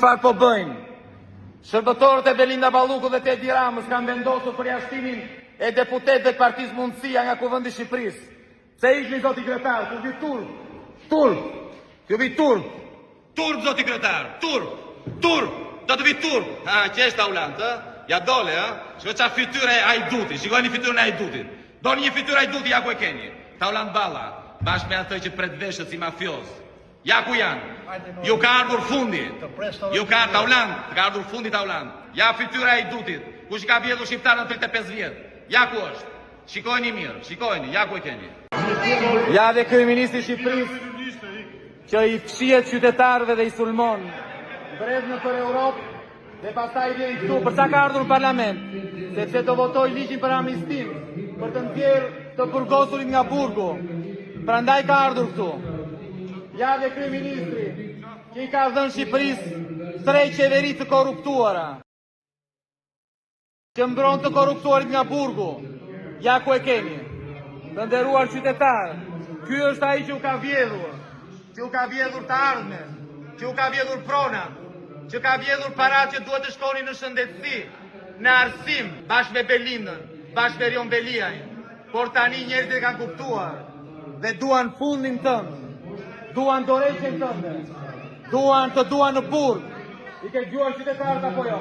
Çfarë po bëjnë? Shërbëtorët e Belinda Ballukut dhe të Edi Ramës kanë vendosur përjashtimin e deputetëve të Partisë Mundësia nga Kuvendi i Shqipërisë. Pse ikni zoti kryetar? T'ju vijë turp. Turp. T'ju vijë turp. Turp zoti kryetar, turp. Turp. Do të vijë turp. Ha, qesh Taulant, ë? Ja dole, ë? Shiko çfarë fytyre hajduti. Shikojeni fytyrën e hajdutit. Doni një fytyrë hajduti, ja ku e keni. Taulant Balla, bashkë me atë që pret veshët si mafioz. Ja ku janë. Ju ka ardhur fundi. Ju ka Taulant, të ka ardhur fundi Taulant. Ja fytyra e hajdutit. Kush i ka vjedhur shqiptarët në 35 vjet? Ja ku është. Shikojeni mirë, shikojeni, ja ku e keni. Ja dhe kryeministri i Shqipërisë që i fshihet qytetarëve dhe i sulmon. Bredh nëpër Europë Dhe pastaj vjen këtu, për ça ka ardhur në parlament? Sepse do votojë ligjin për amnistinë, për të nxjerrë të burgosurit nga burgu. Prandaj ka ardhur këtu. Ja dhe kryeministri që i ka dhënë Shqipërisë tre qeveri të korruptuara. Që mbron të korruptuarit nga burgu. Ja ku e keni. Të nderuar qytetarë, ky është ai që u ka vjedhur, që u ka vjedhur të ardhmen, që u ka vjedhur pronat, që ka vjedhur paratë që duhet të shkonin në shëndetësi, në arsim, bashkë me Belindën, bashkë me Erion Veliajn. Por tani njerëzit e kanë kuptuar dhe duan fundin tënd, duan dorëheqjen tënde. Duan të duan në burg. I ke dëgjuar qytetarët apo jo?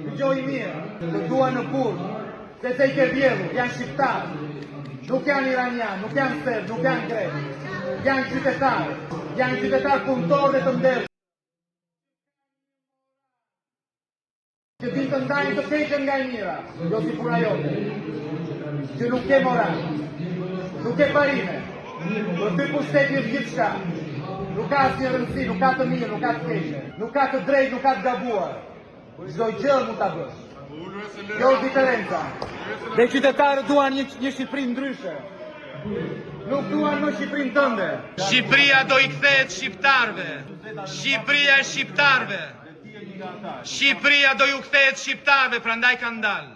Dëgjoji mirë, të duan në burg. Sepse i ke vjedhur, janë shqiptarë. Nuk janë iranianë, nuk janë serbë, nuk janë grekë. Janë qytetarë. Janë qytetarë punëtorë dhe të ndershëm. Që dinë të ndajnë të keqen nga e mira, jo si puna jote. Që nuk ke moral, nuk ke parime. Për ty pushteti është gjithçka. Nuk ka asnjë rëndësi, nuk ka të mirë, nuk ka të keqe, nuk ka të drejtë, nuk ka të gabuar. Çdo gjë mund ta bësh. Kjo është diferenca. Dhe qytetarët duan një, një Shqipëri ndryshe. Nuk duan më Shqipërinë tënde. Shqipëria do i kthehet shqiptarëve. Shqipëria e shqiptarëve. Shqipëria do ju kthehet shqiptarëve, prandaj kanë dalë.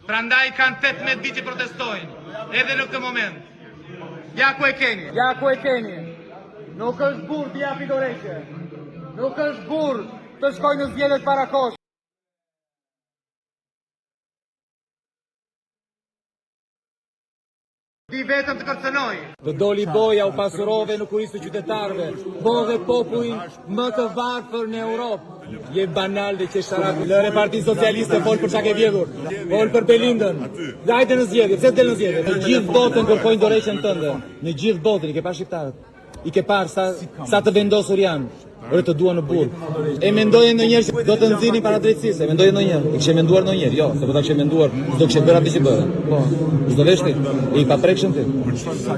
Prandaj kanë 18 ditë që protestojnë, edhe në këtë moment. Ja ku e keni. Ja ku e keni. Nuk është burrë të japi dorëheqje. Nuk është burrë të shkojë në zgjedhje të parakohshme. Di vetëm të kërcënojë. Të doli boja u pasurove në kurriz të qytetarëve, vodhe popullin më të varfër në Europë. Je banal dhe qesharak. Lëre Partinë Socialiste, fol për çka ke vjedhur. Fol për Belindën. Dhe hajde në zgjedhje, pse s'del në zgjedhje? Në gjithë botën kërkojnë dorëheqjen tënde. Në gjithë botën i ke parë shqiptarët. I ke parë sa sa të vendosur janë. Ore të duan në burg. E mendoje ndonjëherë që do të nxirrnin para drejtësisë, e mendoje ndonjëherë. E kishe menduar ndonjëherë? Jo, se po ta kishe menduar, s'do kishe bërë atë që bëre. Po, s'do vesh ti. Je i paprekshëm ti.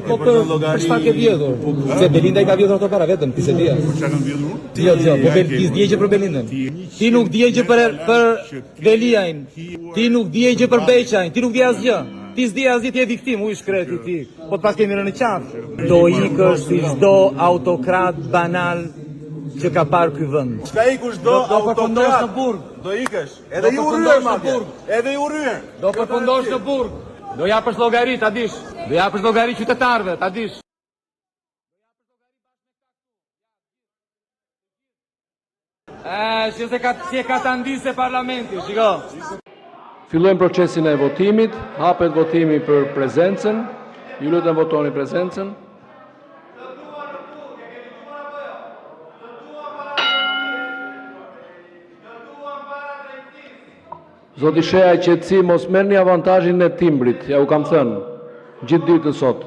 Po për për çfarë ke vjedhur? Se Belinda i ka vjedhur ato para vetëm, ti s'e dije. Për çfarë kam vjedhur unë? Jo, jo, po Bel, ti s'dije gjë për Belindën. Ti nuk dije gjë për për Veliajn. Ti nuk dije gjë për Beqajn, ti nuk dije asgjë. Ti s'dije asgjë, ti je viktimë, u i shkreti ti. Po të paskemi rënë në qafë. Do ikësh si çdo autokrat banal që ka parë ky vend. Çka iku çdo Do përfundosh në autokrat. burg. Do ikësh. Edhe Do i urryer përfundosh në madje. burg. Edhe i urryer. Do përfundosh në burg. Do japësh llogari, ta dish. Do japësh llogari qytetarëve, ta dish. E, shi se ka, si e katandise parlamenti, shiko. Fillojmë procesin e votimit, hapet votimi për prezencën. Ju lutem votoni prezencën. Zoti Shehaj, qetësi, mos merrni avantazhin e timbrit, ja u kam thënë gjithë ditën sot.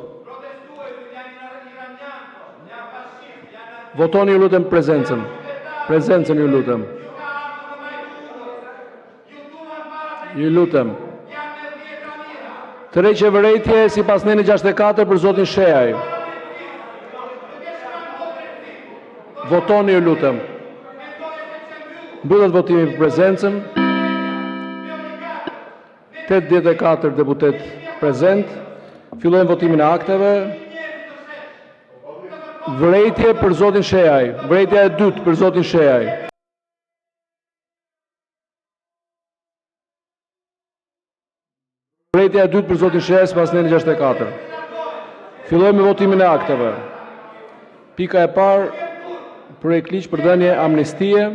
Votoni ju lutem prezencën. Prezencën ju lutem. Ju lutem. Tërheqje vërejtje sipas nenit 64 për zotin Shehaj. Votoni ju lutem. Mbyllet votimi për prezencën. 84 deputetë prezent. Fillojmë votimin e akteve. Vërejtje për zotin Shehaj. Vërejtja e dytë për zotin Shehaj. Vërejtja e dytë për zotin Shehaj sipas nenit 64. Fillojmë me votimin e akteve. Pika e parë, projektligj për dhënie amnistie.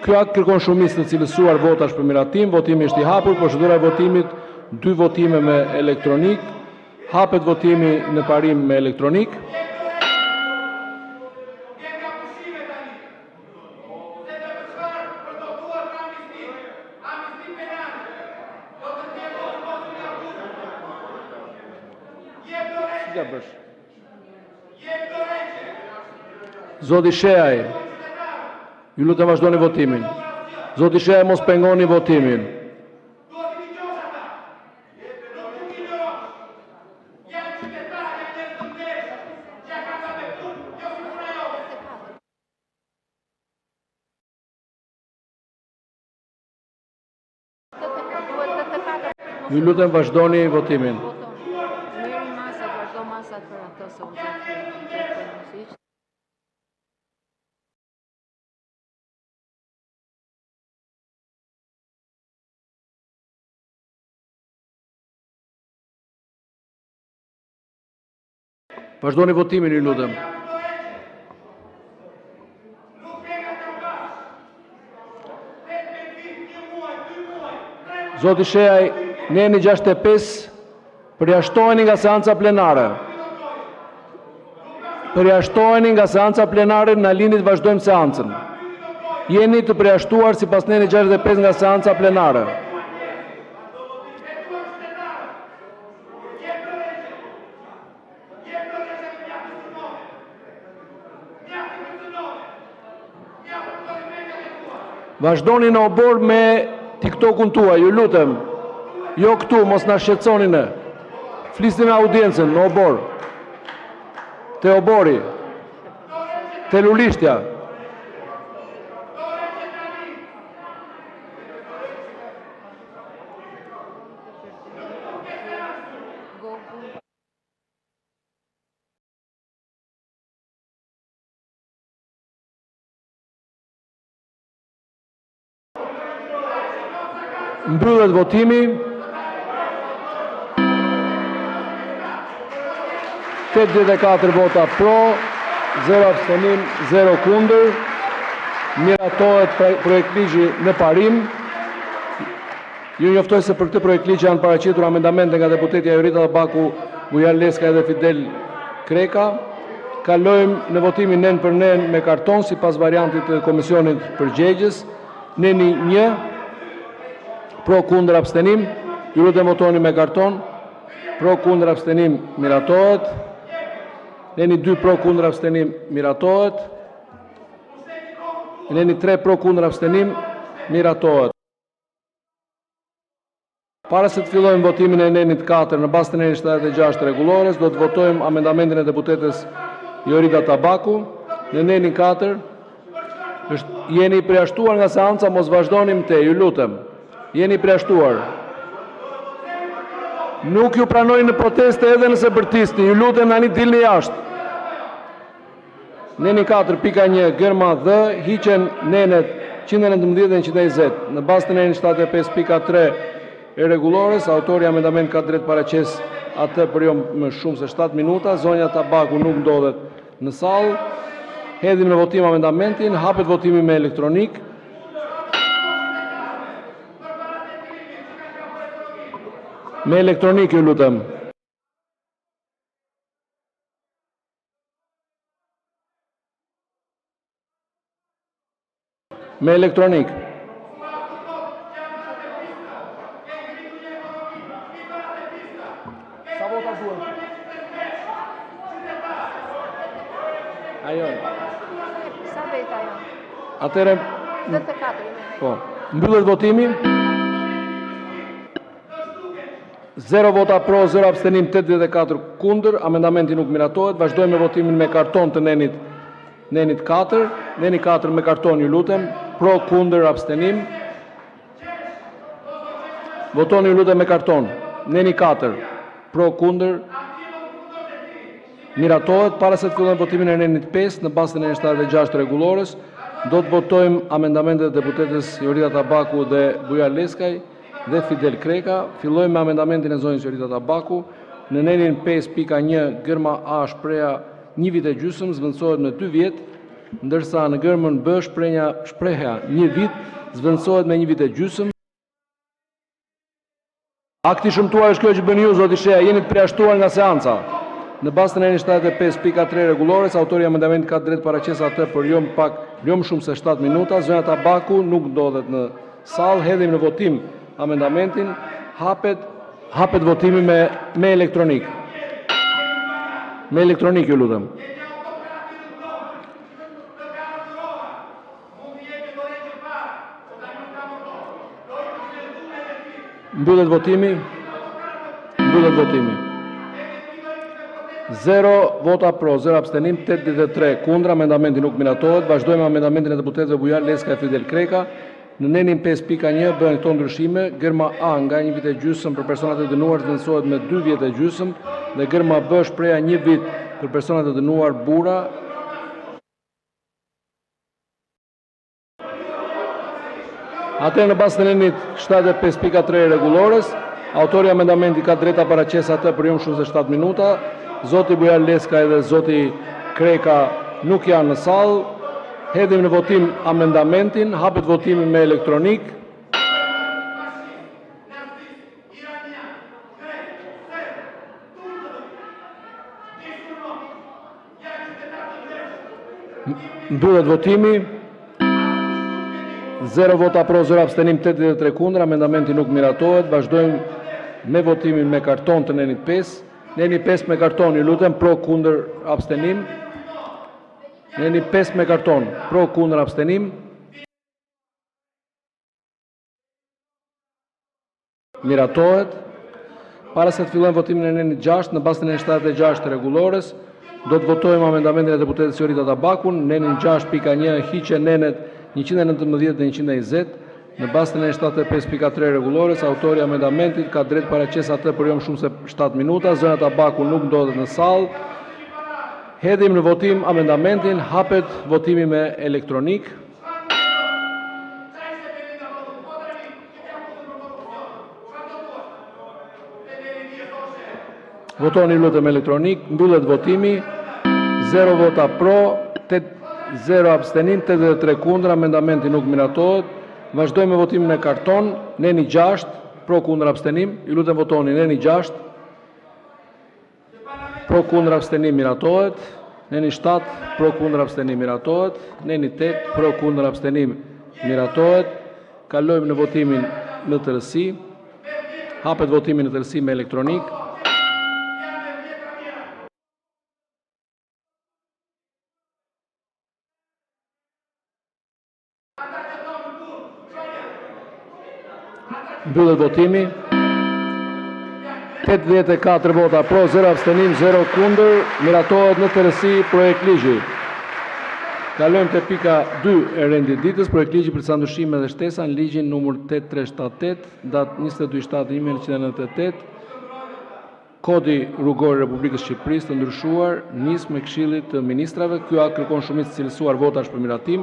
Ky akt kërkon shumicë të cilësuar votash për miratim. Votimi është i hapur. Procedura e votimit: dy votime me elektronikë. Hapet votimi në parim me elektronikë. Si t'ia bësh? Zoti Shehaj, ju lutem, vazhdoni votimin! Zoti Shehaj, mos pengoni votimin! Ju lutem, vazhdoni votimin! Vazhdoni votimin, ju lutem! Zoti Shehaj, neni 65, përjashtoheni nga seanca plenare. Përjashtoheni nga seanca plenare, na lini të vazhdojmë seancën. Jeni të përjashtuar, sipas nenit 65, nga seanca plenare. Vazhdoni në oborr me TikTok-un tuaj, ju lutem, jo këtu, mos na shqetësoni ne! Flisni me audiencën në oborr, tek oborri, te lulishtja. Mbyllet votimi. 84 vota pro, 0 abstenim, 0 kundër. Miratohet projektligji në parim. Ju njoftoj se për këtë projektligj janë paraqitur amendamente nga deputetja Jorida Tabaku, Bujar Leskaj dhe Fidel Kreka. Kalojmë në votimin nen për nen me karton, sipas variantit të komisionit përgjegjës. Neni 1. Pro, kundër, abstenim. Ju lutem, votoni me karton! Pro, kundër, abstenim, miratohet. Neni 2. Pro, kundër, abstenim, miratohet. Neni 3. Pro, kundër, abstenim, miratohet. Para se të fillojmë votimin e nenit 4, në bazë të nenit 76 të Rregullores, do të votojmë amendamentin e deputetes Jorida Tabaku. Në nenin 4 është jeni i përjashtuar nga seanca, mos vazhdoni më tej, ju lutem. Jeni i përjashtuar. Nuk ju pranoj në protestë edhe nëse bërtisni. Ju lutem, tani dilni jashtë. Neni 4, pika 1, germa “dh”, hiqen nenet 119 dhe 120. Në bazë të nenit 75, pika 3 e Rregullores, autori i amendamentit ka të drejtë ta paraqesë atë për jo më shumë se 7 minuta. Zonja Tabaku nuk ndodhet në sallë. Hedhim në votim amendamentin. Hapet votimi me elektronikë. Me elektronikë, ju lutem. Me elektronikë. Sa vota duhen? Ajo. Sa veta janë? Atëherë, 84 jemi. po. Mbyllet votimi. 0 vota pro, 0 abstenim, 84 kundër. Amendamenti nuk miratohet. Vazhdojmë me votimin me karton të nenit 4. Neni 4 me karton, ju lutem. Pro, kundër, abstenim. Votoni, ju lutem, me karton. Neni 4. Pro, kundër. Miratohet. Para se të fillojmë votimin e nenit 5, në bazë të nenit 76 të Rregullores, do të votojmë amendamentet e deputetes Jorida Tabaku dhe Bujar Leskaj dhe Fidel Kreka. Fillojmë me amendamentin e zonjës Jorida Tabaku. Në nenin 5, pika 1, germa “a”, shprehja “një vit e gjysmë” zëvendësohet me “2 vjet”. Ndërsa në germën “b” shprehja “një vit” zëvendësohet me “një vit e gjysmë”. Akt i shëmtuar është ky që bëni ju, zoti Shehaj, jeni të përjashtuar nga seanca. Në bazë të nenit 75, pika 3, të Rregullores, autori i amendamentit ka të drejtë ta paraqesë atë për jo më shumë se 7 minuta. Zonja Tabaku nuk ndodhet në sallë. Hedhim në votim amendamentin. Hapet votimi me elektronikë. Me elektronikë, ju lutem! Mbyllet votimi. Mbyllet votimi. 0 vota pro, 0 abstenim, 83 kundër. Amendamenti nuk miratohet. Vazhdojmë me amendamentin e deputetëve Bujar Leskaj dhe Fidel Kreka. Në nenin 5, pika 1, bëhen këto ndryshime: Germa “a” nga “një vit e gjysmë për personat e dënuar”, zëvendësohet me “2 vjet e gjysmë” dhe germa “b”, shprehja “një vit për personat e dënuar burra”... Atëherë, në bazë të nenit 75, pika 3, të Rregullores, autori i amendamentit ka të drejtë ta paraqesë atë për jo më shumë se 7 minuta. Zoti Bujar Leskaj dhe zoti Kreka nuk janë në sallë. Hedhim në votim amendamentin. Hapet votimi me elektronikë. Mbyllet votimi. 0 vota pro, 0 abstenim, 83 kundër. Amendamenti nuk miratohet. Vazhdojmë me votimin me karton të nenit 5. Neni 5 me karton, ju lutem! Pro? Kundër? Abstenim? Neni 5 me karton. Pro? Kundër? Abstenim? Miratohet. Para se të fillojmë votimin e nenit 6, në bazë të nenit 76 të Rregullores, do të votojmë amendamentin e deputetes Jorida Tabaku. Në nenin 6, pika 1, hiqen nenet 119 dhe 120. Në bazë të nenit 75, pika 3, të Rregullores, autori i amendamentit ka të drejtë ta paraqesë atë për jo më shumë se 7 minuta. Zonja Tabaku nuk ndodhet në sallë. Hedhim në votim amendamentin. Hapet votimi me elektronikë. Votoni, ju lutem, me elektronikë! Mbyllet votimi. 0 vota pro, 0 abstenim, 83 kundër. Amendamenti nuk miratohet. Vazhdojmë me votimin me karton. Neni 6. Pro? Kundër? Abstenim? Ju lutem, votoni! Neni 6. Pro? Kundër? Abstenim? Miratohet. Neni 7. Pro? Kundër? Abstenim? Miratohet. Neni 8. Pro? Kundër? Abstenim? Miratohet. Kalojmë në votimin në tërësi. Hapet votimi në tërësi me elektronikë. Mbyllet votimi. 84 vota pro, 0 abstenim, 0 kundër. Miratohet në tërësi projektligji. Kalojmë te pika 2 e rendit të ditës, projektligji për disa ndryshime dhe shtesa në ligjin nr. 8378, datë 22.7.1998, Kodi Rrugor i Republikës së Shqipërisë, të ndryshuar, nismë e Këshillit të Ministrave. Ky akt kërkon shumicë të cilësuar votash për miratim.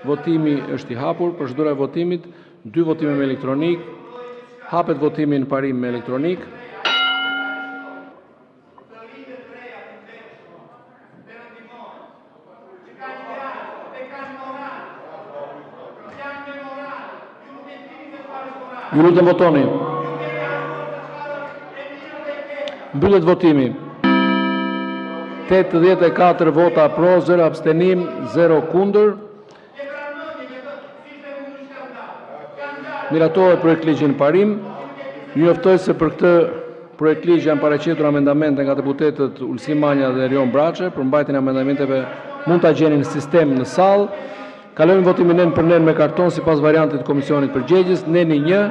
Votimi është i hapur. Procedura e votimit: dy votime me elektronikë. Hapet votimi në parim me elektronikë. Ju lutem, votoni. Mbyllet votimi. 84 vota pro, 0 abstenim, 0 kundër. Miratohet projektligji në parim. Ju njoftoj se për këtë projektligj janë paraqitur amendamente nga deputetët Ulsi Manja dhe Erion Braçe. Përmbajtjen e amendamenteve mund ta gjeni në sistem në sallë. Kalojmë në votimin nen për nen me karton sipas variantit të komisionit përgjegjës. Neni 1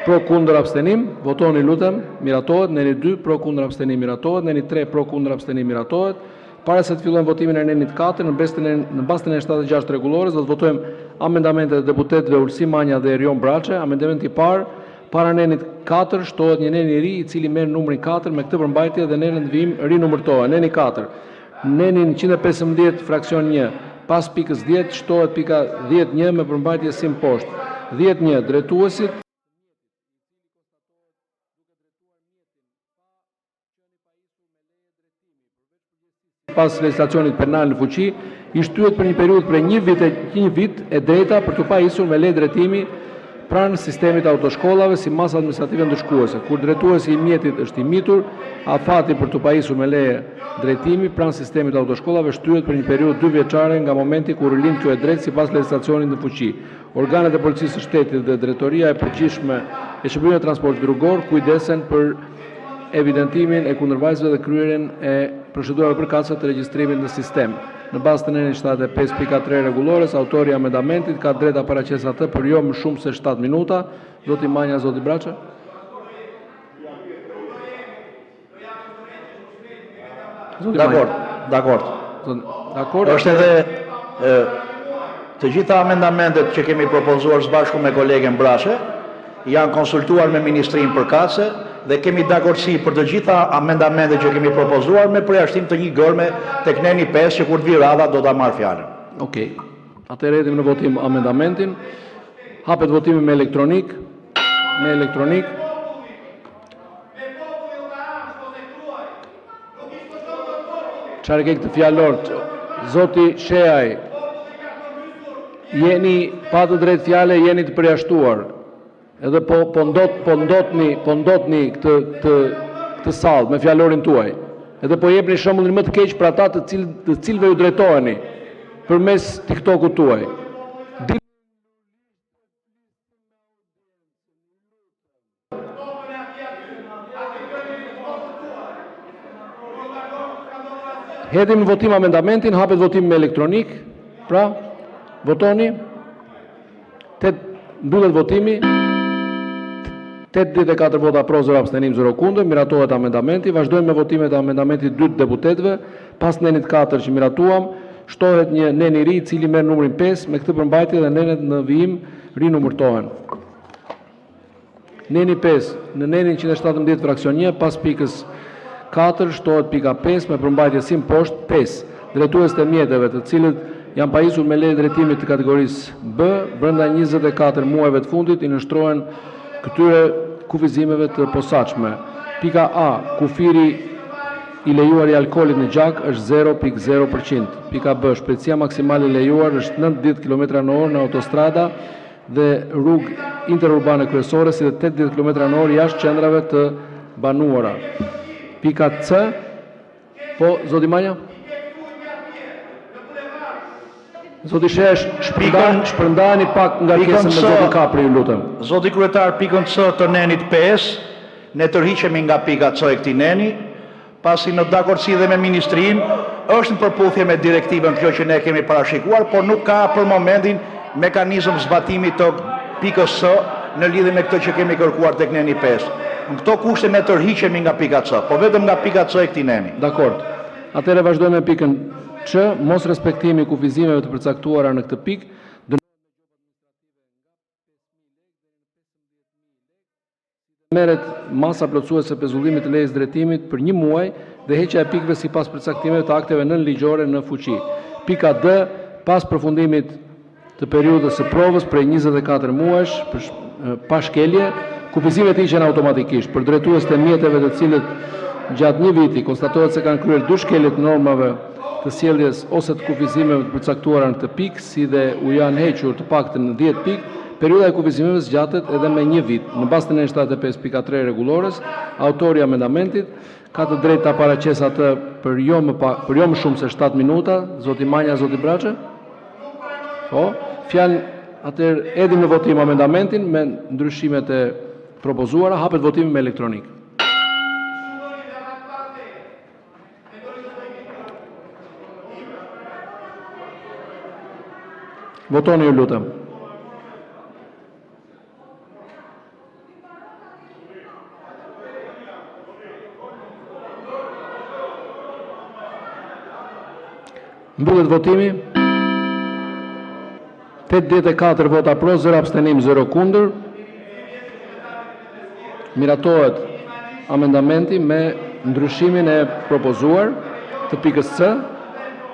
pro kundër abstenim. Votoni lutem. Miratohet. Neni 2 pro kundër abstenim. Miratohet. Neni 3 pro kundër abstenim. Miratohet. Para se të fillojmë votimin e nenit 4, në bazë të në bazë të nenit 76 të Rregullores, do të votojmë amendamentet e deputetëve Ulsi Manja dhe Erion Braçe. Amendamenti i parë, para nenit 4 shtohet një nen i ri i cili merr numrin 4 me këtë përmbajtje dhe nenet në vijim rinumërohen. Neni 4. Nenin 115 fraksion 1, pas pikës 10 shtohet pika 10.1 me përmbajtje si më poshtë. 10.1. Drejtuesit sipas legjislacionit penal në fuqi, I shtyhet për një periudhë prej një vit e një vit e drejta për t'u pajisur me leje drejtimi pranë sistemit të autoshkollave si masë administrative ndëshkuese. Kur drejtuesi i mjetit është i mitur, afati për t'u pajisur me leje drejtimi pranë sistemit të autoshkollave shtyhet për një periudhë dyvjeçare nga momenti kur i lind kjo e drejtë sipas legjislacionit në fuqi. Organet e Policisë së Shtetit dhe Drejtoria e Përgjithshme e Shërbimeve të Transportit Rrugor kujdesen për evidentimin e kundërvajtësve dhe kryerjen e procedurave përkatëse të regjistrimit në sistem. Në bazë të nenit 75, pika 3 e Rregullores, autori i amendamentit ka të drejtë ta paraqesë atë për jo më shumë se 7 minuta. Zoti Manja, zoti Braçe. Zoti Manja. Dakord, dakord. Dakord. Është edhe të gjitha amendamentet që kemi propozuar së bashku me kolegen Braçe janë konsultuar me ministrinë përkatëse dhe kemi dakordësi për të gjitha amendamentet që kemi propozuar me përjashtim të një gërme tek neni 5 që kur të vijë radha do ta marr fjalën. Okej. Atëherë hedhim në votim amendamentin. Hapet votimi me elektronikë. Me elektronikë. Çfarë ke këtë fjalor? Zoti Shehaj, jeni pa të drejtë fjale, jeni të përjashtuar. Edhe po po ndot po ndotni, po ndotni këtë këtë këtë sallë me fjalorin tuaj. Edhe po jepni shembullin më të keq për ata të cilë të cilëve ju drejtoheni përmes TikTok-ut tuaj. Hedhim në votim amendamentin, hapet votimi me elektronikë. Pra, votoni. Mbyllet votimi. 84 vota pro, 0 abstenim, 0 kundër, miratohet amendamenti. Vazhdojmë me votimet e amendamentit 2 të deputetëve. Pas nenit 4 që miratuam, shtohet një nen i ri i cili merr numrin 5 me këtë përmbajtje dhe nenet në vijim rinumërohen. Neni 5, në nenin 117 fraksion 1, pas pikës 4 shtohet pika 5 me përmbajtje si më poshtë: 5. Drejtuesit e mjeteve, të cilët janë pajisur me leje drejtimi të kategorisë B, brenda 24 muajve të fundit i nënshtrohen këtyre kufizimeve të posaçme. Pika A, kufiri i lejuar i alkoolit në gjak është 0.0%. Pika B, shpejtësia maksimale e lejuar është 90 km/orë në autostrada dhe rrugë interurbane kryesore, si dhe 80 km/orë jashtë qendrave të banuara. Pika C, po zoti Manja? Zoti Shehaj, shpërnda, shpërndani pak ngarkesën me zotin Kapri, ju lutem. Zoti kryetar, pikën C të nenit 5, ne tërhiqemi nga pika C e këtij neni, pasi në dakordësi dhe me ministrinë është në përputhje me direktivën kjo që ne kemi parashikuar, por nuk ka për momentin mekanizëm zbatimi të pikës C në lidhje me këtë që kemi kërkuar tek neni 5. Në këto kushte ne tërhiqemi nga pika C, po vetëm nga pika C e këtij neni. Dakord. Atëherë vazhdojmë me pikën Ç, mos respektimi i kufizimeve të përcaktuara në këtë pikë, merret masa plotësuese e pezullimit të lejes së drejtimit për një muaj dhe heqja e pikëve sipas përcaktimeve të akteve nënligjore në fuqi. Pika D, pas përfundimit të periudhës së provës prej 24 muajsh për pa shkelje, kufizimet hiqen automatikisht për drejtuesit e mjeteve të cilët gjatë një viti konstatohet se kanë kryer dy shkelje të normave të sjelljes ose të kufizimeve të përcaktuara në këtë pikë, si dhe u janë hequr të paktën 10 pikë, periudha e kufizimeve zgjatet edhe me një vit. Në bazë të nenit 75 pika 3 e Rregullores, autori i amendamentit ka të drejtë ta paraqesë atë për jo më pak, për jo më shumë se 7 minuta. Zoti Manja, zoti Braçe? Po, fjalën atëherë hedhim në votim amendamentin me ndryshimet e propozuara, hapet votimi me elektronikë. Votoni ju lutem. Mbyllet votimi. 84 vota pro, 0 abstenim, 0 kundër. Miratohet amendamenti me ndryshimin e propozuar të pikës C,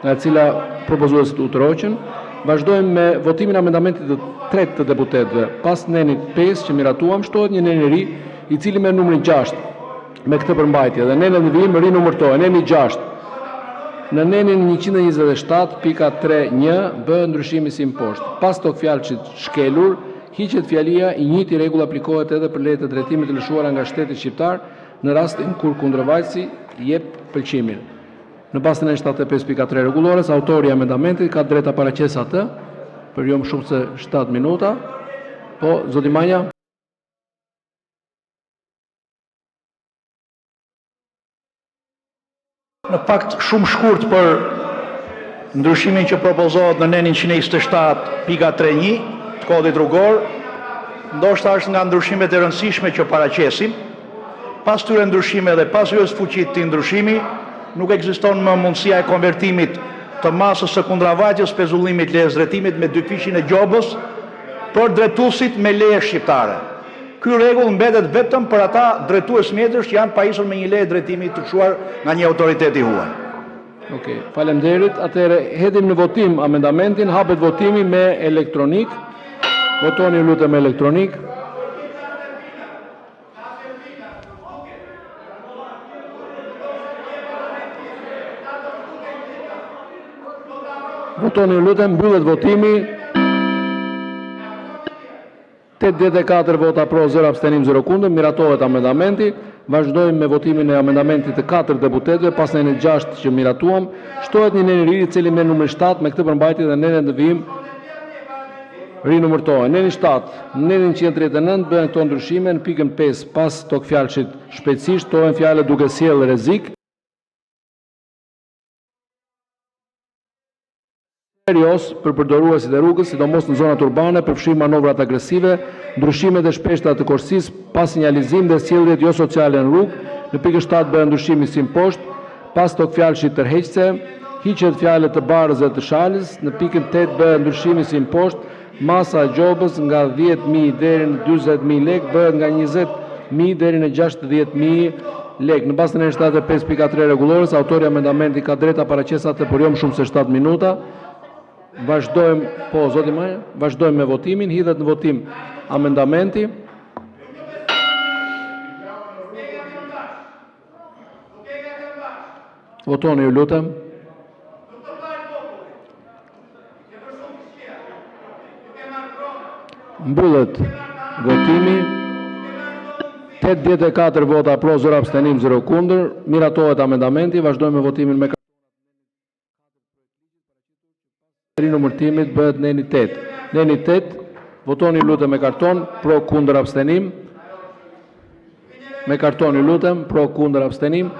nga e cila propozuesit u tërhoqën. Vazhdojmë me votimin e amendamentit të tretë të deputetëve. Pas nenit 5 që miratuam, shtohet një nen i ri, i cili merr numrin 6 me këtë përmbajtje dhe nenet në vijim rinumërohen. Neni 6. Në nenin 127, pika 3.1, bëhet ndryshimi si më poshtë: Pas togfjalëshit “shkelur”, hiqet fjalia “i njëjti rregull aplikohet edhe për lejet e drejtimit të lëshuara nga shteti shqiptar, në rastin kur kundërvajtësi jep pëlqimin”. Në bazë të nenit 75, pika 3, të Rregullores, autori i amendamentit ka të drejtë ta paraqesë atë për jo më shumë se 7 minuta. Po, zoti Manja. Në fakt, shumë shkurt për ndryshimin që propozohet në nenin 127, pika 3.1, të Kodit Rrugor. Ndoshta është nga ndryshimet e rëndësishme që paraqesim. Pas këtyre ndryshimeve dhe pas hyrjes në fuqi të këtij ndryshimi, nuk ekziston më mundësia e konvertimit të masës së kundërvajtjes së pezullimit të lejes së drejtimit me dyfishin e gjobës për drejtuesit me leje shqiptare. Ky rregull mbetet vetëm për ata drejtues mjetesh që janë pajisur me një leje drejtimi të lëshuar nga një autoritet i huaj. Okej, faleminderit. Atëherë, hedhim në votim amendamentin. Hapet votimi me elektronikë. Votoni, ju lutem, me elektronikë. Votoni, ju lutem, mbyllet votimi. 84 vota pro, 0 abstenim, 0 kundër, miratohet amendamenti. Vazhdojmë me votimin e amendamentit të katër deputetëve, pas nenit 6 që miratuam. Shtohet një nen i ri, i cili merr numrin 7 me këtë përmbajtje dhe nenet në vijim rinumërohen. Neni 7: “Në nenin 139 bëhen këto ndryshime: Në pikën 5, pas togfjalëshit “shpejtësi”, shtohen fjalët “duke sjellë rrezik serioz për përdoruesit e rrugës, sidomos në zonat urbane, përfshirë manovrat agresive, ndryshimet e shpeshta të korsisë pa sinjalizim dhe sjelljet josociale në rrugë”. Në pikën 7 bëhet ndryshimi si më poshtë: Pas togfjalëshit “tërheqëse” hiqen fjalët “të Barës dhe të Shalës”. Në pikën 8 bëhet ndryshimi si më poshtë: Masa e gjobës nga 10 000 deri në 40 000 lekë bëhet nga 20 000 deri në 60 000 lekë. Në bazë të nenit 75, pika 3, të Rregullores, autori i amendamentit ka të drejtë ta paraqesë atë për jo më shumë se 7 minuta. Vazhdojmë, po, zoti Manja. Vazhdojmë me votimin. Hidhet në votim amendamenti. Votoni, ju lutem! Mbyllet votimi. 84 vota pro, 0 abstenim, 0 kundër. Miratohet amendamenti. Vazhdojmë me votimin me rinumërtimit bëhet neni 8. Neni 8. Votoni, ju lutem, me karton. Pro, kundër, abstenim. Me karton, ju lutem! Pro, kundër, abstenim.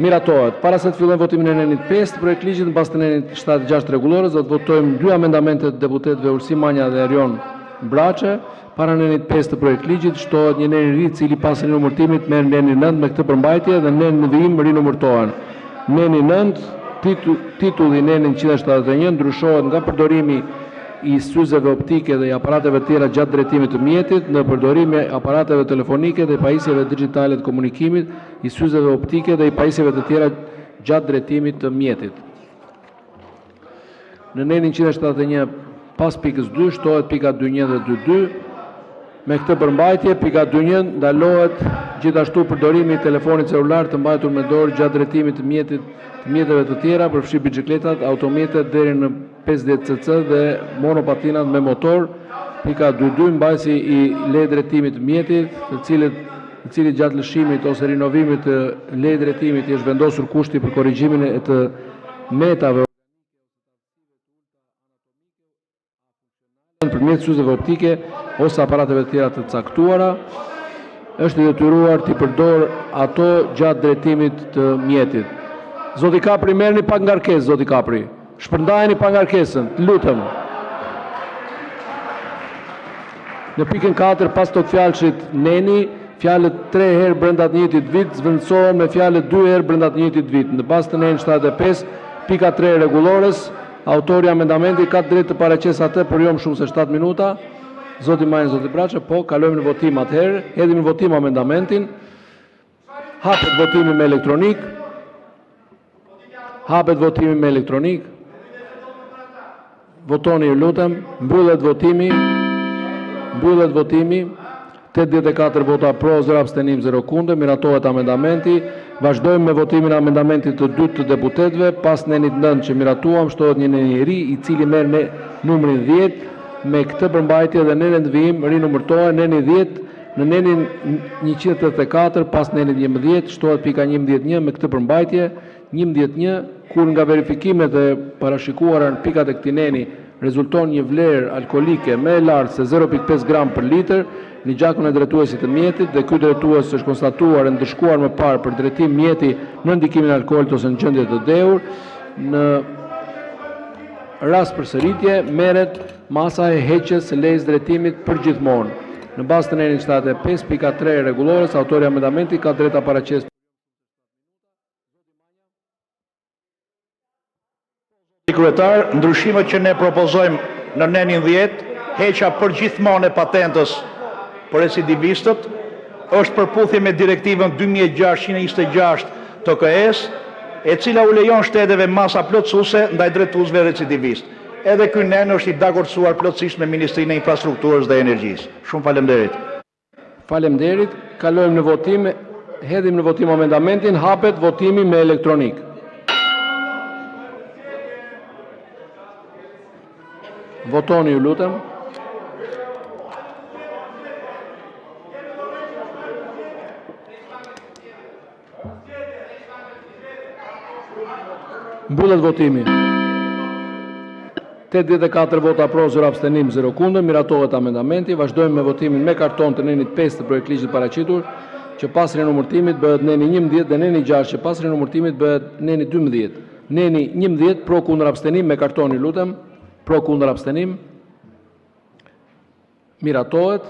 Miratohet. Para se të fillojmë votimin e nenit 5 të projektligjit, në bazë të nenit 76 të Rregullores, do të votojmë dy amendamente të deputetëve Ulsi Manja dhe Erion Braçe. Para nenit 5 të projektligjit shtohet një nen i ri, i cili pas rinumërtimit merr nenin 9 me këtë përmbajtje dhe nenet në vijim rinumërohen. Neni 9, titulli i nenit 171 ndryshohet nga përdorimi i syzeve optike dhe i aparateve të tjera gjatë drejtimit të mjetit, në përdorimi i aparateve telefonike dhe i pajisjeve digjitale të komunikimit, i syzeve optike dhe i pajisjeve të tjera gjatë drejtimit të mjetit. Në nenin 171, pas pikës 2, shtohet pika 2.1 dhe 2.2 me këtë përmbajtje: Pika 2.1 Ndalohet, gjithashtu, përdorimi i telefonit celular të mbajtur me dorë gjatë drejtimit të mjetit, të mjeteve të tjera, përfshirë biçikletat, automjetet deri në 50 cc dhe monopatinat me motor. Pika 2.2 Mbajtësi i lejedrejtimit të mjetit, të cilit, të cilit gjatë lëshimit ose rinovimit të lejedrejtimit i është vendosur kushti për korrigjimin e të metave nëpërmjet syzeve optike ose aparateve të tjera të caktuara, është i detyruar t'i përdorë ato gjatë drejtimit të mjetit. Zoti Kapri, merrni pak ngarkesë, zoti Kapri, shpërndajeni pak ngarkesën, të lutem! Në pikën 4, pas togfjalëshit “neni”, fjalët “tre herë brenda të njëjtit vit”, zëvendësohen me fjalët “dy herë brenda të njëjtit vit”. Në bazë të nenit 75, pika 3 e Rregullores, autori i amendamentit ka të drejtë ta paraqesë atë për jo më shumë se 7 minuta. Zoti Manja, zoti Braçe? Po, kalojmë në votim atëherë. Hedhim në votim amendamentin. Hapet votimi me elektronikë. Hapet votimi me elektronikë. Votoni, ju lutem! Mbyllet votimi. Mbyllet votimi. 84 vota pro, 0 abstenim, 0 kundër. Miratohet amendamenti. Vazhdojmë me votimin e amendamentit të dytë të deputetëve. Pas nenit 9 që miratuam, shtohet një nen i ri, i cili merr numrin 10 me këtë përmbajtje dhe nenet në vijim rinumërohen. Neni 10 në nenin 184, pas nenit 11, shtohet pika 11.1 me këtë përmbajtje: 11.1. Kur nga verifikimet e parashikuara në pikat e këtij neni rezulton një vlerë alkoolike më e lartë se 0,5 gram për litër në gjakun e drejtuesit të mjetit dhe ky drejtues është konstatuar e ndëshkuar më parë për drejtim mjeti nën ndikimin e alkoolit ose në gjendje të dehur, në rast përsëritjeje merret masa e heqjes së lejes së drejtimit përgjithmonë. Në bazë të nenit 75, pika 3 e Rregullores, autori i amendamentit ka të drejtë ta paraqesë. Zoti Kryetar, ndryshimet që ne propozojmë në nenin 10, heqja përgjithmonë e patentës për recidivistët, është në përputhje me direktivën 2626 të KE-së, e cila u lejon shteteve masa plotësuese ndaj drejtuesve recidivistë. Edhe ky nen është i dakordësuar plotësisht me Ministrinë e Infrastrukturës dhe Energjisë. Shumë faleminderit! Faleminderit! Kalojmë në votim. Hedhim në votim amendamentin. Hapet votimi me elektronikë. Votoni, ju lutem! Mbyllet votimi. 84 vota pro, asnjë abstenim, asnjë kundër. Miratohet amendamenti. Vazhdojmë me votimin me karton të nenit 5 të projektligjit të paraqitur, që pas rinumërtimit bëhet neni 11 dhe neni 6 që pas rinumërtimit bëhet neni 12. Neni 11 pro kundër abstenim me karton, ju lutem. Pro kundër abstenim. Miratohet.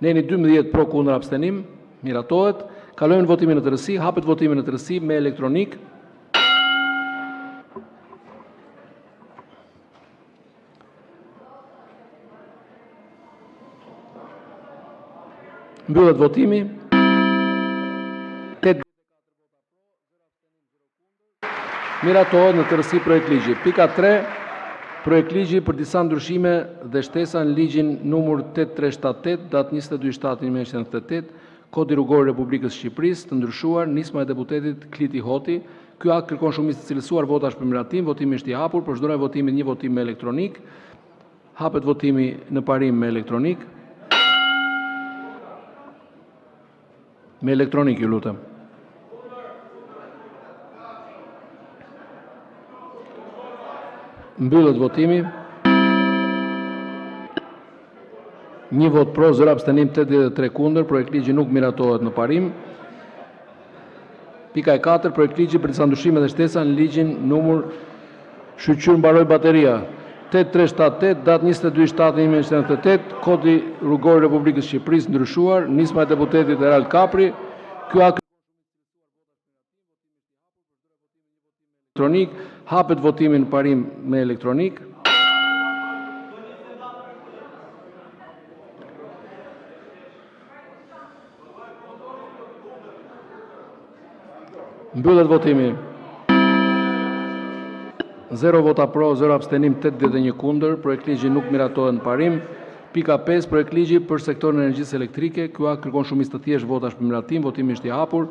Neni 12 pro kundër abstenim. Miratohet. Kalojmë në votimin në tërësi. Hapet votimi në tërësi me elektronikë. Mbyllet votimi. 8 Miratohet në tërësi projektligji. Pika 3. Projektligji për disa ndryshime dhe shtesa në ligjin nr. 8378, datë 22.7.1998, Kodi Rrugor i Republikës së Shqipërisë, të ndryshuar, nisma e deputetit Kliti Hoti. Ky akt kërkon shumicë të cilësuar votash për miratim. Votimi është i hapur. Procedura e votimit: një votim me elektronikë. Hapet votimi në parim me elektronikë. Me elektronikë, ju lutem. Mbyllet votimi. Një votë pro, 0 abstenim, 83 kundër. Projektligji nuk miratohet në parim. Pika e 4, projektligji për disa ndryshime dhe shtesa në ligjin numër Shyqyr mbaroi bateria. 8378, datë 22.7.1998, Kodi Rrugor i Republikës së Shqipërisë, ndryshuar, nisma e deputetit Erald Kapri. Ky akt elektronik. Hapet votimi në parim me elektronikë. Mbyllet votimi. 0 vota pro, 0 abstenim, 81 kundër. Projektligji nuk miratohet në parim. Pika 5, projektligji për sektorin e energjisë elektrike. Ky akt kërkon shumicë të thjeshtë votash për miratim. Votimi është i hapur.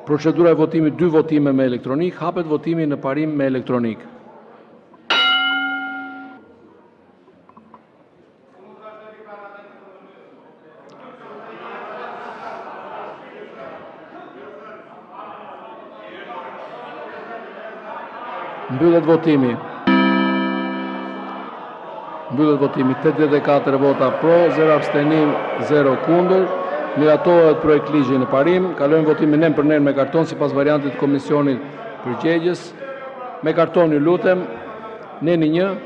Procedura e votimit: 2 votime me elektronikë. Hapet votimi në parim me elektronikë. Mbyllet votimi. Mbyllet votimi. 84 vota pro, 0 abstenim, 0 kundër. Miratohet projektligji në parim. Kalojmë votimin nen për nen me karton sipas variantit të komisionit përgjegjës. Me karton ju lutem. Neni 1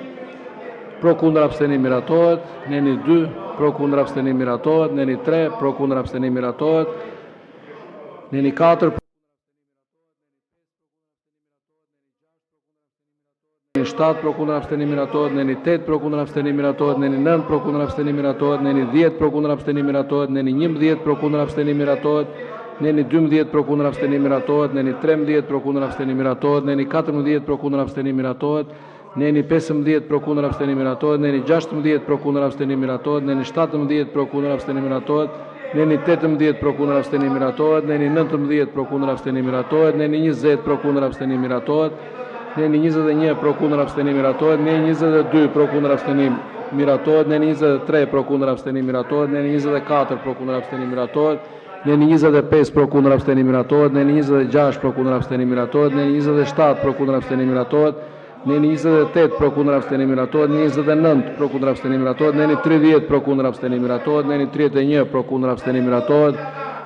pro kundër abstenim miratohet. Neni 2 pro kundër abstenim miratohet. Neni 3 pro kundër abstenim miratohet. Neni 4 Neni 7 pro kundër abstenim miratohet. Neni 8 pro kundër abstenim miratohet. Neni 9 pro kundër abstenim miratohet. Neni 10 pro kundër abstenim miratohet. Neni 11 pro kundër abstenim miratohet. Neni 12 pro kundër abstenim miratohet. Neni 13 pro kundër abstenim miratohet. Neni 14 pro kundër abstenim miratohet. Neni 15 pro kundër abstenim miratohet. Neni 16 pro kundër abstenim miratohet. Neni 17 pro kundër abstenim miratohet. Neni 18 pro kundër abstenim miratohet. Neni 19 pro kundër abstenim miratohet. Neni 20 pro kundër abstenim miratohet. Neni 21 pro kundër abstenim miratohet. Neni 22 pro kundër abstenim miratohet. Neni 23 pro kundër abstenim miratohet. Neni 24 pro kundër abstenim miratohet. Neni 25 pro kundër abstenim miratohet. Neni 26 pro kundër abstenim miratohet. Neni 27 pro kundër abstenim miratohet. Neni 28 pro kundër abstenim miratohet. Neni 29 pro kundër abstenim miratohet. Neni 30 pro kundër abstenim miratohet. Neni 31 pro kundër abstenim miratohet.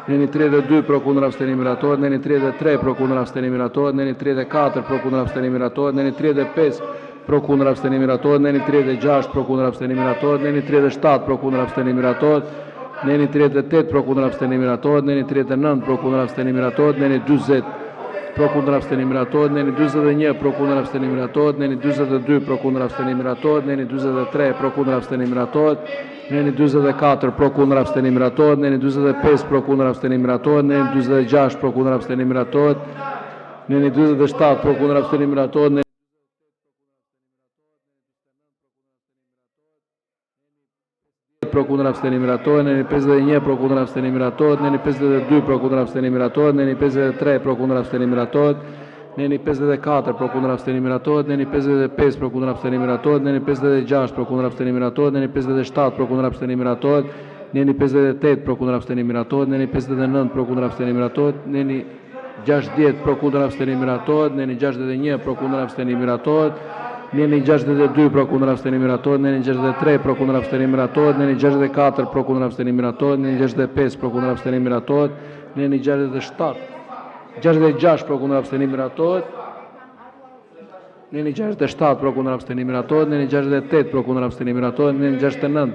Neni 32 pro kundër abstenim miratohet. Neni 33 pro kundër abstenim miratohet. Neni 34 pro kundër abstenim miratohet. Neni 35 pro kundër abstenim miratohet. Neni 36 pro kundër abstenim miratohet. Neni 37 pro kundër abstenim miratohet. Neni 38 pro kundër abstenim miratohet. Neni 39 pro kundër abstenim miratohet. Neni 40 pro kundër abstenim miratohet. Neni 41 pro kundër abstenim miratohet. Neni 42 pro kundër abstenim miratohet. Neni 43 pro kundër abstenim miratohet. Neni 44 pro kundër abstenim miratohet. Neni 45 pro kundër abstenim miratohet. Neni 46 pro kundër abstenim miratohet. Neni 47 pro kundër abstenim miratohet. Neni pro kundër abstenim miratohet. Neni 51 pro kundër abstenim miratohet. Neni 52 pro kundër abstenim miratohet. Neni 53 pro kundër abstenim miratohet. Neni 54 pro kundër abstenim miratohet. Neni 55 pro kundër abstenim miratohet. Neni 56 pro kundër abstenim miratohet. Neni 57 pro kundër abstenim miratohet. Neni 58 pro kundër abstenim miratohet. Neni 59 pro kundër abstenim miratohet. Neni 60 pro kundër abstenim miratohet. Neni 61 pro kundër abstenim miratohet. Neni 62 pro kundër abstenim miratohet. Neni 63 pro kundër abstenim miratohet. Neni 64 pro kundër abstenim miratohet. Neni 65 pro kundër abstenim miratohet. Neni 67 66 pro kundër abstenim miratohet. Neni 67 pro kundër abstenim miratohet. Neni 68 pro kundër abstenim miratohet. Neni 69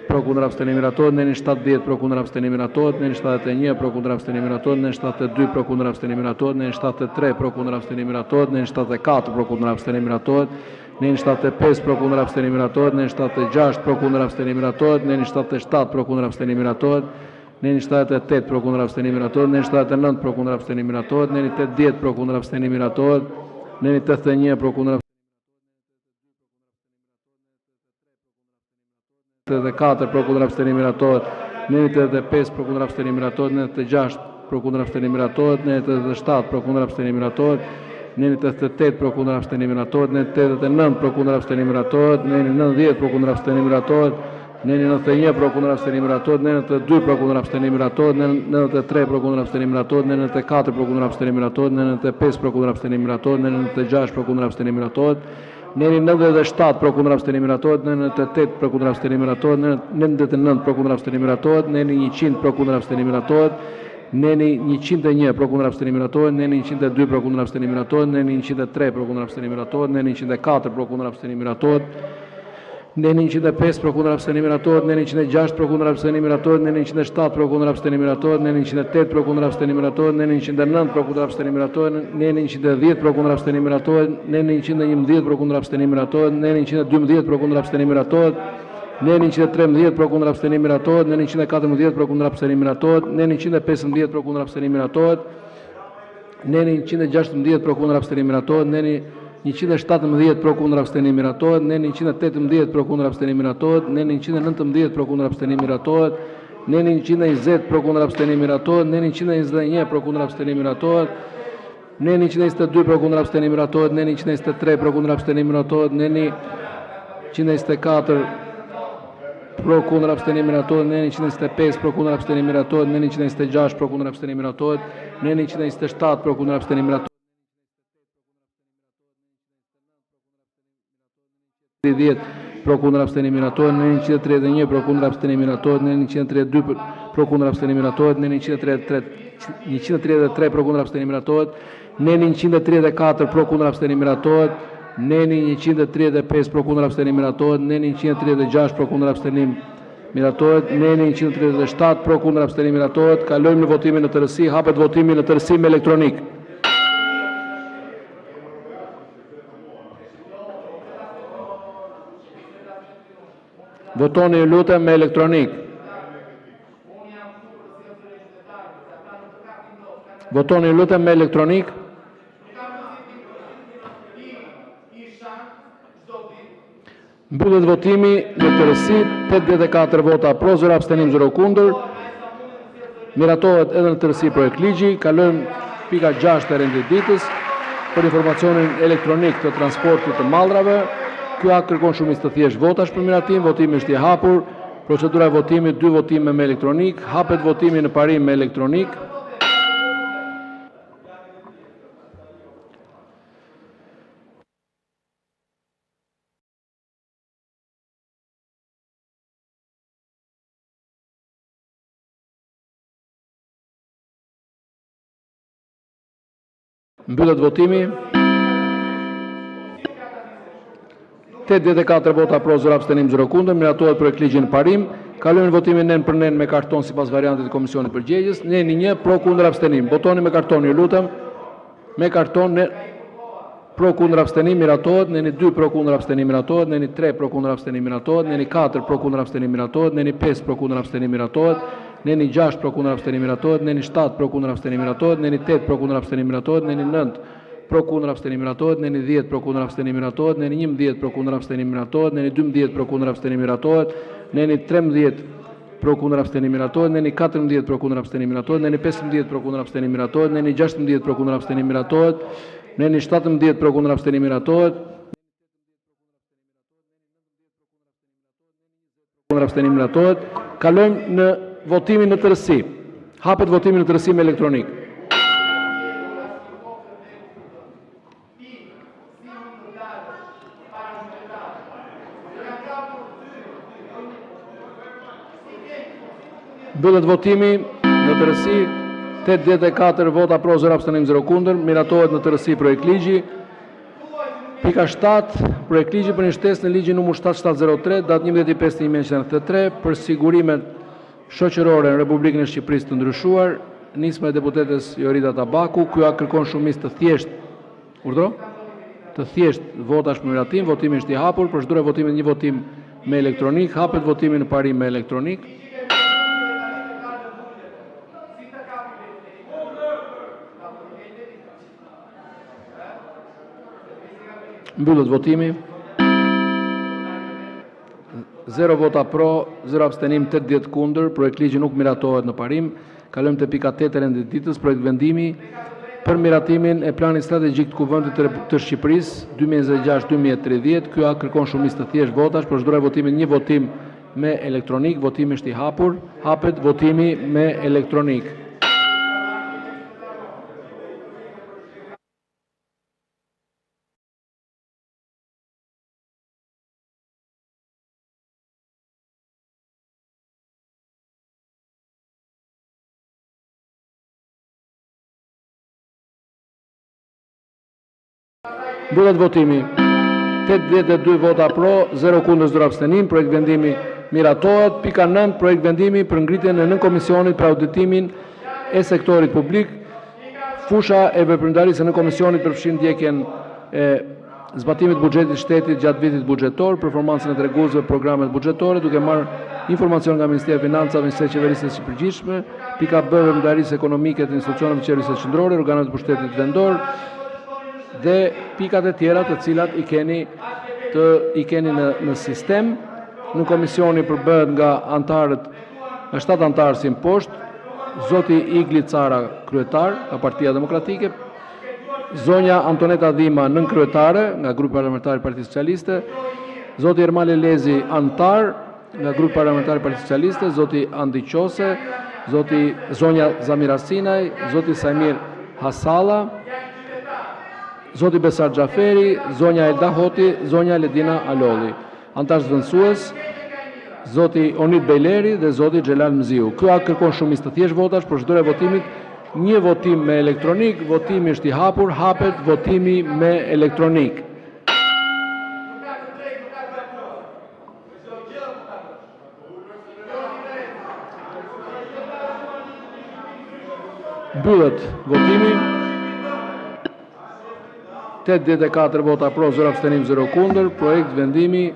pro kundër abstenim miratohet. Neni 70 pro kundër abstenim miratohet. Neni 71 pro kundër abstenim miratohet. Neni 72 pro kundër abstenim miratohet. Neni 73 pro kundër abstenim miratohet. Neni 74 pro kundër abstenim miratohet. Neni 75 pro kundër abstenim miratohet. Neni 76 pro kundër abstenim miratohet. Neni 77 pro kundër abstenim miratohet. Neni 78 pro kundër abstenim miratohet. Neni 79 pro kundër abstenim miratohet. Neni 80 pro kundër abstenim miratohet. Neni 81 pro kundër 84 pro kundër abstenim miratohet. Neni 85 pro kundër abstenim miratohet. Neni 86 pro kundër abstenim miratohet. Neni 87 pro kundër abstenim miratohet. Neni 88 pro kundër abstenim miratohet. Neni 89 pro kundër abstenim miratohet. Neni 90 pro kundër abstenim miratohet. Neni 91 pro kundër abstenim miratohet. Neni 92 pro kundër abstenim miratohet. Neni 93 pro kundër abstenim miratohet. Neni 94 pro kundër abstenim miratohet. Neni 95 pro kundër abstenim miratohet. Neni 96 pro kundër abstenim miratohet. Neni 97 pro kundër abstenim miratohet. Neni 98 pro kundër abstenim miratohet. Neni 99 pro kundër abstenim miratohet. Neni 100 pro kundër abstenim miratohet. Neni 101 pro kundër abstenim miratohet. Neni 102 pro kundër abstenim miratohet. Neni 103 pro kundër abstenim miratohet. Neni 104 pro kundër abstenim miratohet. Neni 105 pro kundër abstenim miratohet. Neni 106 pro kundër abstenim miratohet. Neni 107 pro kundër abstenim miratohet. Neni 108 pro kundër abstenim miratohet. Neni 109 pro kundër abstenim miratohet. Neni 110 pro kundër abstenim miratohet. Neni 111 pro kundër abstenim miratohet. Neni 112 pro kundër abstenim miratohet. Neni 113 pro kundër abstenim miratohet. Neni 114 pro kundër abstenim miratohet. Neni 115 pro kundër abstenim miratohet. Neni 116 pro kundër abstenim miratohet. Neni 117 pro kundër abstenim miratohet. Neni 118 pro kundër abstenim miratohet. Neni 119 pro kundër abstenim miratohet. Neni 120 pro kundër abstenim miratohet. Neni 121 pro kundër abstenim miratohet. Neni 122 pro kundër abstenim miratohet. Neni 123 pro kundër abstenim miratohet. Neni 124 pro kundër abstenim miratohet. Neni 125 pro kundër abstenim miratohet. Neni 126 pro kundër abstenim miratohet. Neni 127 pro kundër abstenim miratohet. 30 pro kundër abstenim miratohet, neni 131 pro kundër abstenim miratohet, neni 132 pro kundër abstenim miratohet, neni 133 133 pro kundër abstenim miratohet, neni 134 pro kundër abstenim miratohet, neni 135 pro kundër abstenim miratohet, neni 136 pro kundër abstenim miratohet, neni 137 pro kundër abstenim miratohet. Kalojmë në votimin në tërësi, hapet votimi në tërësi me elektronik. Votoni ju lutem me elektronik. Votoni ju lutem me elektronik. Mbyllet votimi në tërësi, 84 vota pro, 0 abstenim, 0 kundër. Miratohet edhe në tërësi projektligji. Kalojmë pika 6 e rendit të ditës për informacionin elektronik të transportit të mallrave. Ky akt kërkon shumicë të thjeshtë votash për miratim. Votimi është i hapur. Procedura e votimit: dy votime me elektronikë. Hapet votimi në parim me elektronikë. Mbyllet votimi. 84 vota pro, asnjë kundër, asnjë abstenim. Miratohet projektligji në parim. Kalojmë në votimin nen për nen me karton, sipas variantit të komisionit përgjegjës. Neni 1. Pro? Kundër? Abstenim? Votoni me karton, ju lutem! Me karton. Pro? Kundër? Abstenim? Miratohet. Neni 2. Pro? Kundër? Abstenim? Miratohet. Neni 3. Pro? Kundër? Abstenim? Miratohet. Neni 4. Pro? Kundër? Abstenim? Miratohet. Neni 5. Pro? Kundër? Abstenim? Miratohet. Neni 6. Pro? Kundër? Abstenim? Miratohet. Neni 7. Pro? Kundër? Abstenim? Miratohet. Neni 8. Pro? Kundër? Abstenim? Miratohet. Neni 9. Pro? Kundër? Abstenim? Miratohet. Neni 10. Pro? Kundër? Abstenim? Miratohet. Neni 11. Pro? Kundër? Abstenim? Miratohet. Neni 12. Pro? Kundër? Abstenim? Miratohet. Neni 13. Pro? Kundër? Abstenim? Miratohet. Neni 14. Pro? Kundër? Abstenim? Miratohet. Neni 15. Pro? Kundër? Abstenim? Miratohet. Neni 16. Pro? Kundër? Abstenim? Miratohet. Neni 17. Pro? Kundër? Abstenim? Miratohet. Kundër? Abstenim? Miratohet. Kalojmë në votimin në tërësi. Hapet votimi në tërësi me elektronikë. Mbyllet votimi në tërësi. 84 vota pro, 0 abstenim, 0 kundër. Miratohet në tërësi projektligji. Pika 7, projektligji për një shtesë në ligjin nr. 7703, datë 11.5.1993 “Për sigurimet shoqërore në Republikën e Shqipërisë”, të ndryshuar”, nisma e deputetes Jorida Tabaku. Ky akt kërkon shumicë të thjeshtë. Urdhëro? Të thjeshtë votash për miratim. Votimi është i hapur. Procedura e votimit: një votim me elektronikë. Hapet votimi në parim me elektronikë. Mbyllet votimi. 0 vota pro, 0 abstenim, 80 kundër. Projektligji nuk miratohet në parim. Kalojmë te pika 8 e rendit të ditës, projektvendimi “Për miratimin e Planit Strategjik të Kuvendit të Shqipërisë 2026-2030”. Ky akt kërkon shumicë të thjeshtë votash. Procedura e votimit: një votim me elektronikë. Votimi është i hapur. Hapet votimi me elektronikë. Mbyllet votimi. 82 vota pro, 0 kundër, 0 abstenim. Projektvendimi miratohet. Pika 9, projektvendimi “Për ngritjen e Nënkomisionit për Auditimin e Sektorit Publik”. Fusha e veprimtarisë së nënkomisionit përfshin ndjekjen e zbatimit të buxhetit të shtetit gjatë vitit buxhetor, performancën e treguesve për programet buxhetore, duke marrë informacione nga Ministria e Financave, njësitë e qeverisjes së përgjithshme. Pika b veprimtarisë ekonomike të institucioneve të qeverisjes qendrore, organeve të pushtetit vendor dhe pikat e tjera të cilat i keni të i keni në në sistem. Nënkomisioni përbëhet nga anëtarët nga 7 anëtarë si më poshtë: zoti Igli Cara, kryetar nga Partia Demokratike, zonja Antoneta Dhima, nënkryetare nga Grupi Parlamentar i Partisë Socialiste, zoti Ermal Elezi, anëtar nga Grupi Parlamentar i Partisë Socialiste, zoti Andi Qose, zoti zonja Zamira Sinaj, zoti Saimir Hasalla, zoti Besart Xhaferi, zonja Elda Hoti, zonja Ledina Alolli. Anëtar zëvendësues zoti Onid Bejleri dhe zoti Xhelal Mziu. Ky akt kërkon shumicë të thjeshtë votash. Procedura e votimit: një votim me elektronikë, votimi është i hapur, hapet votimi me elektronikë. Mbyllet votimi. 84 vota pro, 0 abstenim, 0 kundër. Projektvendimi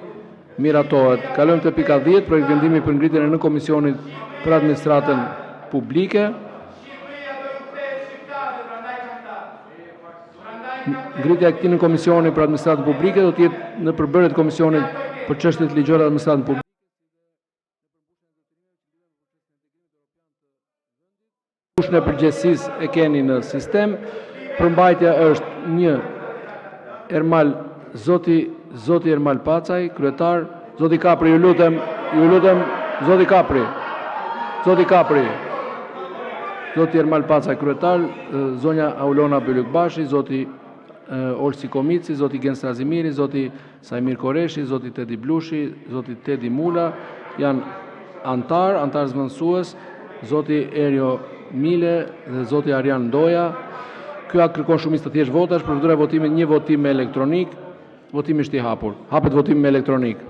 miratohet. Kalojmë te pika 10, projektvendimi “Për ngritjen e Nënkomisionit për Administratën Publike”. Ngritja e këtij nënkomisioni për administratën publike do të jetë në përbërje të Komisionit për Çështjet Ligjore dhe Administratën Publike. Fushën e përgjegjësisë e keni në sistem. Përmbajtja është: 1. Ermal zoti zoti Ermal Pacaj, kryetar. Zoti Kapri, ju lutem, ju lutem, zoti Kapri. Zoti Kapri. Zoti Ermal Pacaj, kryetar, zonja Aulona Bylykbashi, zoti Olsi Komici, zoti Gent Strazimiri, zoti Saimir Korreshi, zoti Tedi Blushi, zoti Tedi Mula janë anëtarë, anëtarë zëvendësues zoti Erjo Mile dhe zoti Arian Ndoja. Ky akt kërkon shumicë të thjeshtë votash. Procedura e votimit: një votim me elektronikë. Votimi është i hapur. Hapet votimi me elektronikë.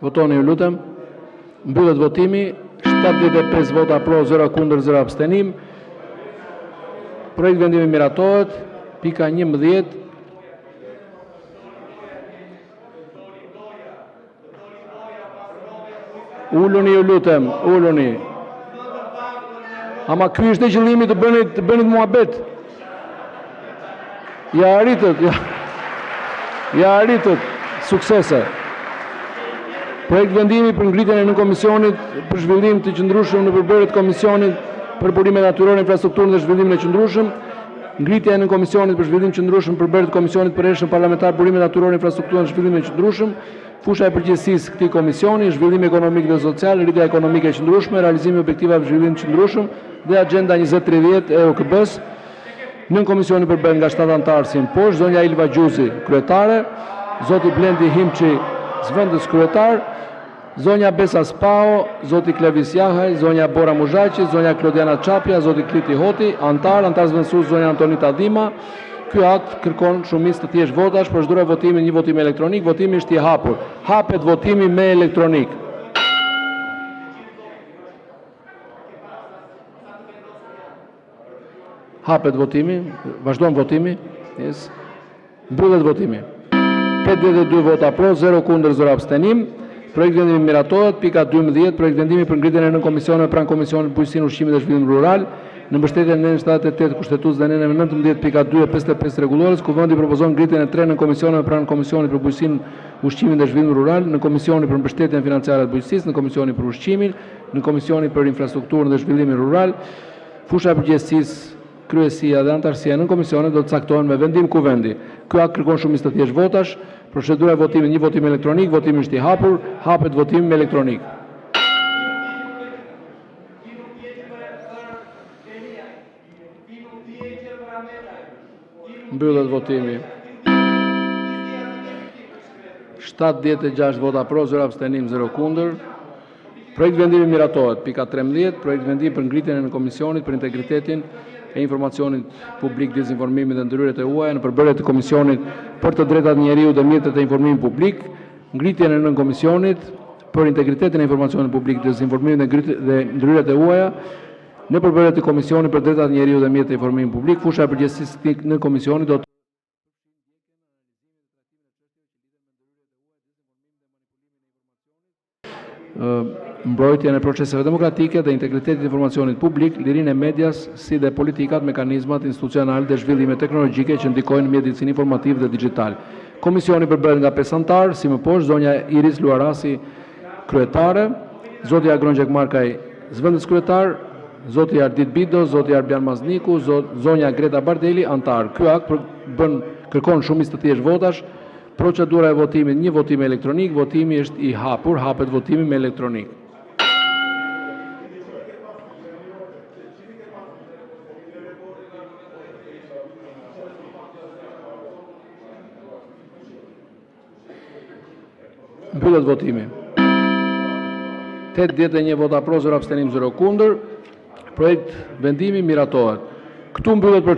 Votoni, ju lutem. Mbyllet votimi. 75 vota pro, 0 kundër, 0 abstenim. Projektvendimi miratohet. Pika 11. Uluni, ju lutem, uluni. Ama ky ishte qëllimi të bënit të bënit muhabet. Ja arritët, ja. Ja arritët. Suksese. Projektvendimi për ngritjen e nënkomisionit për zhvillim të qëndrueshëm në përbërje të Komisionit për Burimet Natyrore, Infrastrukturën dhe Zhvillimin e Qëndrueshëm. Ngritja e nënkomisionit për zhvillim të qëndrueshëm në përbërje të Komisionit të Përhershëm Parlamentar Burimet Natyrore, Infrastrukturën dhe Zhvillimin e Qëndrueshëm. Fusha e përgjegjësisë së këtij komisioni është zhvillimi ekonomik dhe social, rritja ekonomike e qëndrueshme, realizimi i objektivave të zhvillimit të qëndrueshëm dhe Agenda 2030 e OKB-së. Nënkomisioni përbëhet nga 7 anëtarë si më poshtë: zonja Ilva Gjuzi, kryetare, zoti Blendi Himçi, zëvendës kryetar, zonja Besa Spaho, zoti Klevis Jahaj, zonja Bora Muzhaqi, zonja Klodiana Çapja, zoti Kliti Hoti, anëtar, anëtar zëvendësues zonja Antoneta Dhima. Ky akt kërkon shumicë të thjeshtë votash. Procedura e votimit, një votim me elektronikë. Votimi është i hapur. Hapet votimi me elektronikë. Hapet votimi, vazhdon votimi. Yes. Mbyllet votimi. 82 vota pro, 0 kundër, 0 abstenim. Projektvendimi miratohet. Pika 12, projektvendimi për ngritjen e nënkomisioneve pranë Komisionit për Bujqësinë, Ushqimin dhe Zhvillimin Rural. Në mbështetje të nenit 78 të Kushtetutës dhe neneve 19.2 e 55 të Rregullores, Kuvendi propozon ngritjen e tri nënkomisioneve pranë Komisionit për Bujqësinë, Ushqimin dhe Zhvillimin Rural, Nënkomisioni për Mbështetjen Financiare të Bujqësisë, Nënkomisioni për Ushqimin, Nënkomisioni për Infrastrukturën dhe Zhvillimin Rural. Fusha e përgjegjësisë, kryesia dhe anëtarësia e nënkomisioneve do të caktohen me vendim Kuvendi. Ky akt kërkon shumicë të thjeshtë votash. Procedura e votimit, një votim elektronik, votimi është i hapur, hapet votimi me elektronikë. Mbyllet votimi. 76 vota pro, 0 abstenim, 0 kundër. Projektvendimi miratohet. Pika 13, projektvendim për ngritjen e Nënkomisionit për Integritetin e Informacionit Publik, Dezinformimin dhe Ndërhyrjet e Huaja në përbërje të Komisionit për të Drejtat e Njeriut dhe Mjetet e Informimit Publik, ngritjen e Nënkomisionit për Integritetin e Informacionit Publik, Dezinformimin dhe Ndërhyrjet e Huaja në përbërje të Komisionit për të Drejtat e Njeriut dhe Mjetet e Informimit Publik. Fusha e përgjegjësisë së këtij nënkomisioni do të mbrojtjen e proceseve demokratike dhe integritetit të informacionit publik, lirinë e medias, si dhe politikat, mekanizmat institucionalë dhe zhvillimet teknologjike që ndikojnë në mjedisin informativ dhe digjital. Komisioni përbëhet nga 5 anëtarë, si më poshtë: zonja Iris Luarasi, kryetare, zoti Agron Gjekmarkaj, zëvendëskryetar, zoti Ardit Bido, zoti Arbjan Mazniku, zonja Greta Bardeli, anëtar. Ky akt përbën kërkon shumicë të thjeshtë votash. Procedura e votimit, një votim me elektronikë, votimi është i hapur, hapet votimi me elektronikë. Mbyllet votimi. 81 vota pro, 0 abstenim, 0 kundër. Projektvendimi miratohet. Këtu mbyllet procedura.